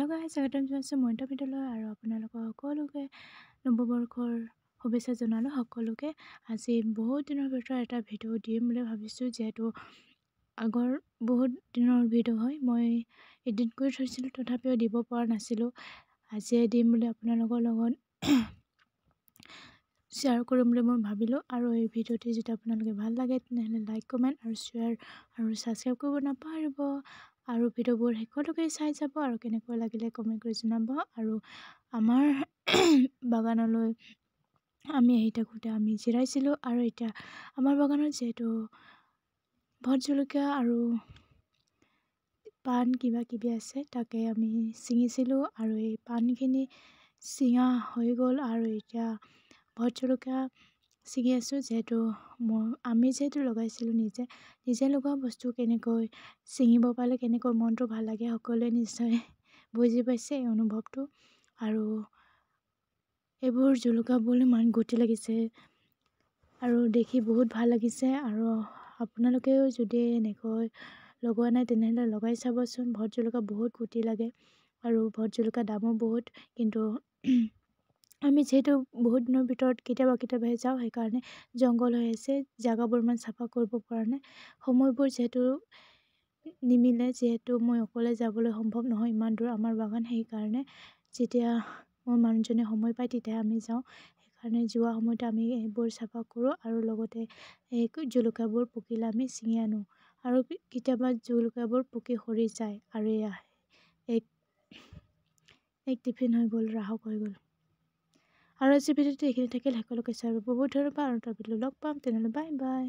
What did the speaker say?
Hello' guys, স্বাগতম জনাইছোঁ মই ভিডিঅ'লৈ আৰু আপোনালোকৰ সকলোকে নৱবৰ্ষৰ শুভেচ্ছা জনালোঁ সকলোকে। আজি বহুত দিনৰ ভিতৰত এটা ভিডিঅ' দিম বুলি ভাবিছোঁ, যিহেতু আগৰ বহুত দিনৰ ভিডিঅ' হয়, মই এডিট কৰি থৈছিলোঁ, তথাপিও দিব পৰা নাছিলোঁ। আজিয়ে দিম বুলি আপোনালোকৰ লগত শ্বেয়াৰ কৰিম বুলি মই ভাবিলোঁ। আৰু এই ভিডিঅ'টি যদি আপোনালোকে ভাল লাগে, তেনেহ'লে লাইক, কমেণ্ট আৰু শ্বেয়াৰ আৰু ছাবস্ক্ৰাইব কৰিব নাপাহৰিব। আৰু ভিডিঅ'বোৰ শেষলৈকে চাই যাব আৰু কেনেকুৱা লাগিলে কমেণ্ট কৰি জনাব। আৰু আমাৰ বাগানলৈ আমি আহি থাকোঁতে আমি জিৰাইছিলোঁ। আৰু এতিয়া আমাৰ বাগানত যিহেতু ভোট জলকীয়া আৰু পাণ কিবা কিবি আছে, তাকে আমি ছিঙিছিলোঁ। আৰু এই পাণখিনি ছিঙা হৈ গ'ল আৰু এতিয়া ভোট জলকীয়া ছিঙি আছোঁ। যিহেতু মই আমি যিহেতু লগাইছিলোঁ, নিজে নিজে লগোৱা বস্তু কেনেকৈ ছিঙিব পালে কেনেকৈ মনটো ভাল লাগে, সকলোৱে নিশ্চয় বুজি পাইছে এই অনুভৱটো। আৰু এইবোৰ জলকীয়াবোৰ ইমান গুটি লাগিছে আৰু দেখি বহুত ভাল লাগিছে। আৰু আপোনালোকেও যদি এনেকৈ লগোৱা নাই, তেনেহ'লে লগাই চাবচোন। ভোট জলকীয়া বহুত গুটি লাগে আৰু ভোট জলকীয়া দামো বহুত। কিন্তু আমি যিহেতু বহুত দিনৰ ভিতৰত কেতিয়াবা কেতিয়াবাহে যাওঁ, সেইকাৰণে জংঘল হৈ আছে জেগাবোৰ, ইমান চাফা কৰিব পৰা নাই। সময়বোৰ যিহেতু নিমিলে, যিহেতু মই অকলে যাবলৈ সম্ভৱ নহয় ইমান দূৰ আমাৰ বাগান, সেইকাৰণে যেতিয়া মোৰ মানুহজনে সময় পায় তেতিয়াহে আমি যাওঁ। সেইকাৰণে যোৱা সময়তে আমি এইবোৰ চাফা কৰোঁ আৰু লগতে এই জলকীয়াবোৰ পকিলে আমি ছিঙি আনো। আৰু কেতিয়াবা জলকীয়াবোৰ পকি সৰি যায়। আৰু এয়া এক এক টিফিন হৈ গ'ল, ৰাহক হৈ গ'ল। আৰু আজি ভিডিঅ'টো এইখিনি থাকিল। সকলোকে চাই বহুত ধন্যবাদ আৰু তাৰ ভিডিঅ' লগ পাম তেনেহ'লে, বাই বাই।